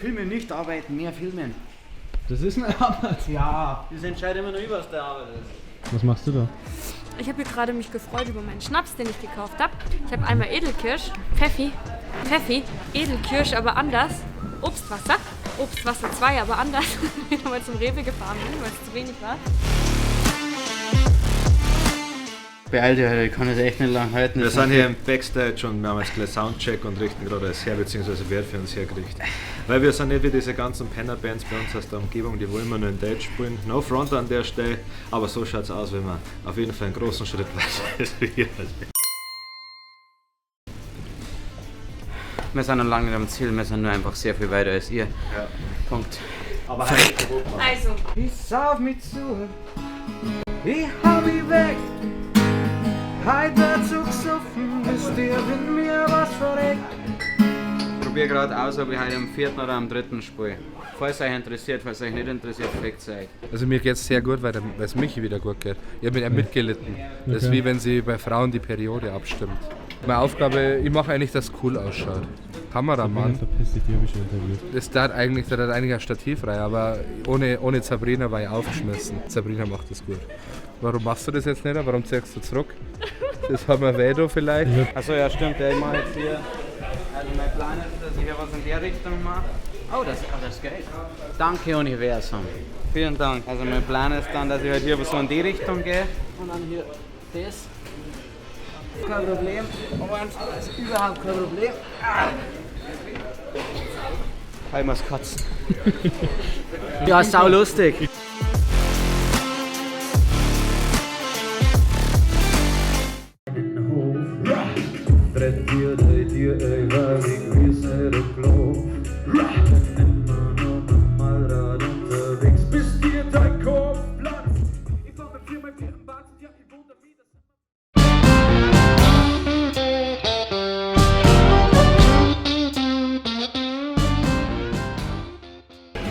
Filmen nicht arbeiten, mehr filmen. Das ist eine Arbeit. Ja, das entscheidet immer nur über, was der Arbeit ist. Was machst du da? Ich habe hier gerade mich gefreut über meinen Schnaps, den ich gekauft habe. Ich habe einmal Edelkirsch, Pfeffi, Pfeffi, Edelkirsch, aber anders, Obstwasser, Obstwasser 2, aber anders, wie ich nochmal zum Rewe gefahren bin, weil es zu wenig war. Beeil dich, Alter, ich kann das echt nicht lang halten. Wir sind hier im Backstage und wir haben jetzt gleich Soundcheck und richten gerade alles her, beziehungsweise wer für uns hergerichtet. Weil wir sind nicht wie diese ganzen Penner-Bands bei uns aus der Umgebung, die wollen immer nur in Deutsch spielen. No front an der Stelle, aber so schaut's aus, wenn man auf jeden Fall einen großen Schritt weiter ist. Wie wir. Wir sind noch lange nicht am Ziel, wir sind nur einfach sehr viel weiter als ihr. Ja. Punkt. Aber halt Also, Ich sauf mich zu, ich hau mich weg. Heute wird so gesoffen, bis dir in mir was verreckt. Ich probier gerade aus, ob ich heute am 4. Oder am 3. spiele. Falls euch interessiert, falls euch nicht interessiert, fickt euch. Also mir geht es sehr gut, weil es Michi wieder gut geht. Ich habe mit ihm mitgelitten. Das ist Okay. wie wenn sie bei Frauen die Periode abstimmt. Meine Aufgabe, ich mache eigentlich, dass es cool ausschaut. Kameramann, Verpiss dich, die habe ich schon interviewt. das da hat eigentlich ein Stativ rein, aber ohne Sabrina war ich aufgeschmissen. Sabrina macht das gut. Warum machst du das jetzt nicht? Warum ziehst du zurück? Das haben wir Vedo vielleicht. Achso, ja stimmt, ja, ich mache jetzt hier. Also mein Plan ist, dass ich hier was in der Richtung mache. Oh, das geht. Danke Universum. Vielen Dank. Also mein Plan ist dann, dass ich halt hier so in die Richtung gehe. Und dann hier das. Kein Problem. Und das ist überhaupt kein Problem. Ah. Ich muss kotzen. Ja, sau lustig.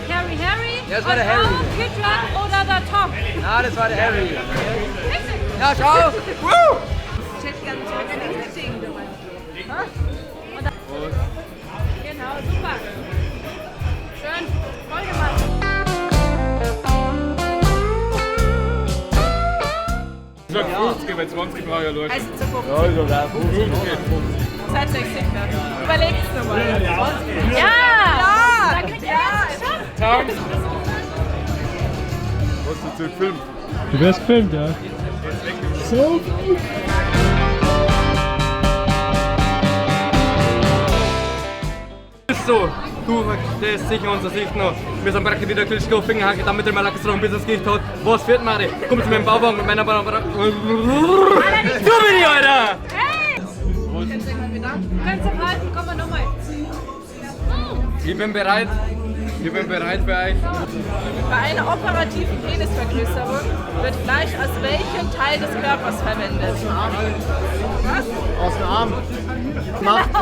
Harry, Harry, Ja, das war der Harry. Kidran oder der Tom. Ah, das war der Harry. Ja, ciao. Genau, super. Schön, voll gemacht. Ich sag 50, weil 20 brauche ich ja Leute. Also zu 50. Ja, 50. Seid euch sicher. Überlegt's nochmal. Ja! Ja! Dann kriegt ihr jetzt einen Schnaps. Hast du zu gefilmt? Du wirst gefilmt, ja. So gut. Ist so, du verstehst sicher unsere Sicht noch. Wir sind praktisch wieder Klitschko, Fingerhacke, damit der Malakas rum, bis es Gicht hat. Was wird Mari? Komm zu meinem Bauwagen mit meiner Bauwagen. So bin ich, Alter! Hey! Könnt ihr halten, kommen wir nochmal. Ich bin bereit. Ich bin bereit für euch. Bei einer operativen Penisvergrößerung wird Fleisch aus welchem Teil des Körpers verwendet? Was? Aus dem Arm.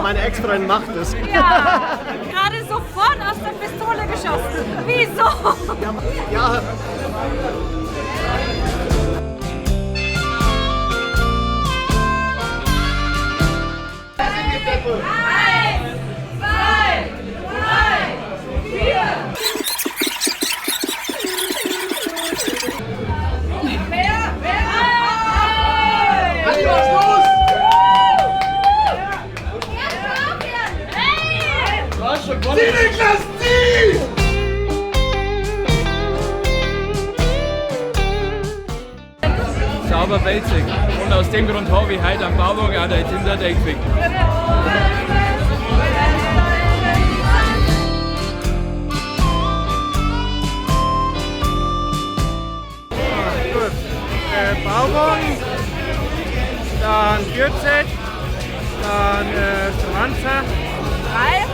Meine Ex-Freundin macht es. Ja! Gerade sofort aus der Pistole geschossen. Wieso? Ja. Eins, zwei, drei, vier. Wer? Wer? Andi, was ist los? Hey! Du hast schon gewonnen. Zieh, Niklas, zieh! Sauber basic. Und aus dem Grund habe ich heute am Bauwagen auch der Tinder gekriegt. Gut. Bauwagen, dann 40, dann 20. Drei.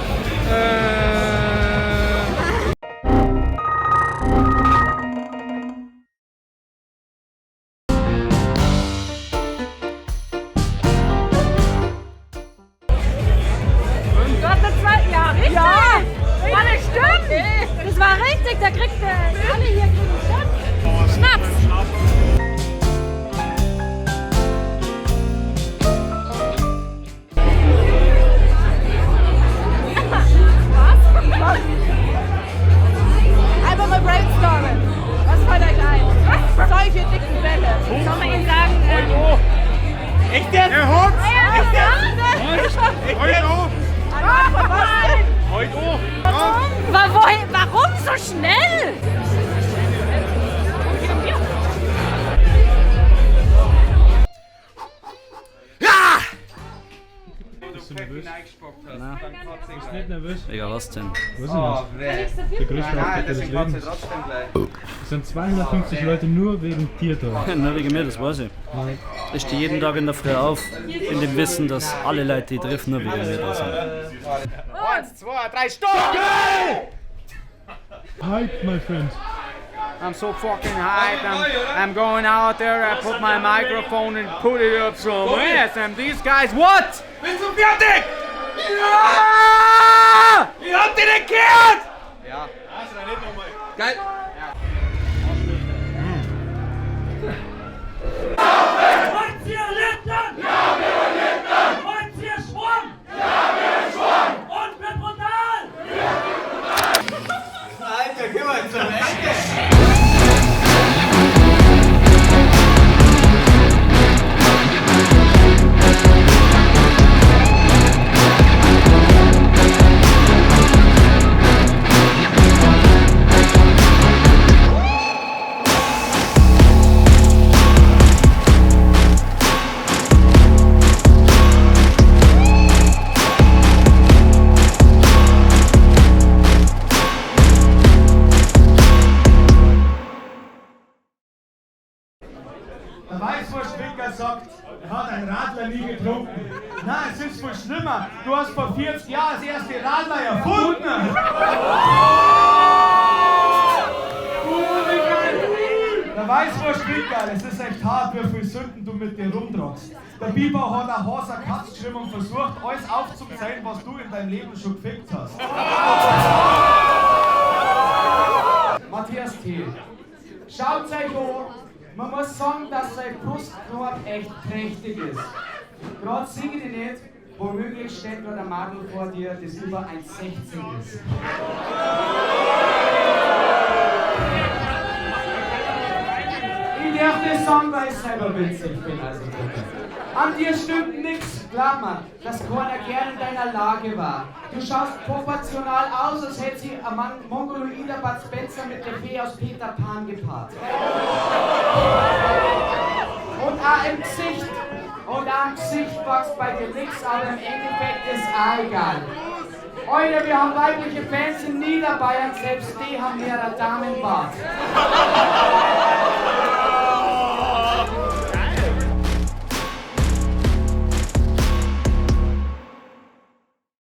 Du hast das zweite. Ja, richtig! Ja! Das stimmt! Das war richtig, da kriegt alle hier kriegen Schnaps. Schnaps! Was? Schnell! Ja! Bist du nervös? Nein. Bist du nicht nervös? Egal, was denn? Weiß ich nicht. Der größte Auftritt deines Lebens. Es sind 250 Leute nur wegen dir da. Nur wegen mir, das weiß ich. Ich stehe jeden Tag in der Früh auf, in dem Wissen, dass alle Leute, die ich treffe, nur wegen mir da sind. 1, 2, 3, stopp! Hype, my friend. I'm so fucking hyped. I'm going out there. I put my microphone and put it up some ass. And these guys, what? Bist du fertig? Ja! Ich hab dich nicht gehört! Ja. Geil. Wollt ihr Lindern? Ja, wir wollen Lindern! Wollt ihr Schwung? Ja, wir wollen Schwung! Und wir brutal! Alter, geh mal zum Ende. Der Weißwurstwicker sagt, er hat einen Radler nie getrunken. Na, es ist viel schlimmer. Du hast vor 40 Jahren das erste Radler erfunden. Der Weißwurstwicker, es ist echt hart, wie viel Sünden du mit dir rumtragst. Der Biber hat ein Hauser Katz geschrieben und versucht, alles aufzuzählen, was du in deinem Leben schon gefickt hast. Matthias Thiel. Schaut euch an, man muss sagen, dass sein Brustkorb echt prächtig ist. Gerade singe ich nicht, womöglich steht gerade ein Madel vor dir, das über 1,60 ist. Ich darf das sagen, weil ich selber witzig bin, also bitte. An dir stimmt nix, glaub mir, dass keiner gern in deiner Lage war. Du schaust proportional aus, als hätte sie ein mongoloider Bud Spencer mit der Fee aus Peter Pan gepaart. Und auch im Gesicht, und auch im Gesicht wächst bei dir nix, aber im Endeffekt ist auch egal. Alter, wir haben weibliche Fans in Niederbayern, selbst die haben mehrere Damenbart.